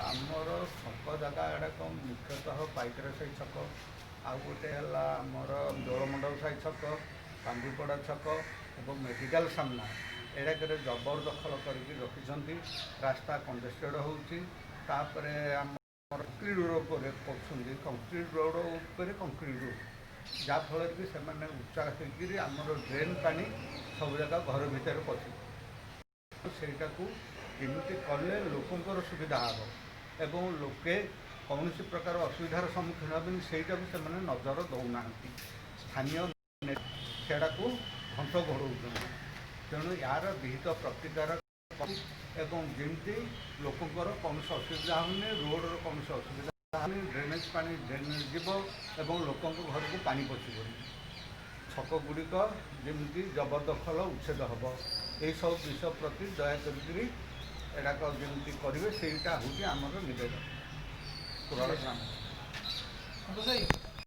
ଆମର ଛକ ଜାଗା ଏଗୁଡ଼ାକ ମୁଖ୍ୟତଃ ପାଇକରାସାହି ଛକ, ଆଉ ଗୋଟେ ହେଲା ଆମର ଦୋଳମଣ୍ଡପ ସାହି ଛକ, କାନ୍ଦୁପଡ଼ା ଛକ ଏବଂ ମେଡ଼ିକାଲ ସାମ୍ନା। ଏଗୁଡ଼ାକରେ ଜବରଦଖଲ କରିକି ରଖିଛନ୍ତି। ରାସ୍ତା କଞ୍ଜେଷ୍ଟେଡ଼ ହେଉଛି। ତାପରେ ଆମର କଂକ୍ରିଟ ରୋଡ଼ ଉପରେ କରୁଛନ୍ତି, କଂକ୍ରିଟ ରୋଡ଼ ଉପରେ କଂକ୍ରିଟ ରୋଡ଼, ଯାହାଫଳରେ କି ସେମାନେ ଉଚ୍ଚା ହେଇକିରି ଆମର ଡ୍ରେନ୍ ପାଣି ସବୁ ଜାଗା ଘର ଭିତରେ ପଶିବ। ସେଇଟାକୁ କେମିତି କଲେ ଲୋକଙ୍କର ସୁବିଧା ହେବ ଏବଂ ଲୋକେ କୌଣସି ପ୍ରକାର ଅସୁବିଧାର ସମ୍ମୁଖୀନ ହେବେନି, ସେଇଟାକୁ ସେମାନେ ନଜର ଦେଉନାହାନ୍ତି। ସ୍ଥାନୀୟ ସେଟାକୁ ଘଣ୍ଟ ଘୋଡ଼ଉଛନ୍ତି। ତେଣୁ ଏହାର ବିହିତ ପ୍ରତିକାର ଏବଂ ଯେମିତି ଲୋକଙ୍କର କୌଣସି ଅସୁବିଧା ହେଉନି, ରୋଡ଼ର କୌଣସି ଅସୁବିଧା ହେଉନି, ଡ୍ରେନେଜ୍ ପାଣି ଡ୍ରେନେଜ୍ ଯିବ ଏବଂ ଲୋକଙ୍କ ଘରକୁ ପାଣି ପଶିବନି, ଛକ ଗୁଡ଼ିକ ଯେମିତି ଜବରଦଖଲ ଉଚ୍ଛେଦ ହେବ, ଏଇସବୁ ବିଷୟ ପ୍ରତି ଦୟା କରିକିରି ଏଟାକ ଯେମିତି କରିବେ, ସେଇଟା ହେଉଛି ଆମର ନିବେଦନ, କୁରଳ ଗ୍ରାମ। ସନ୍ତୋଷ ଭାଇ।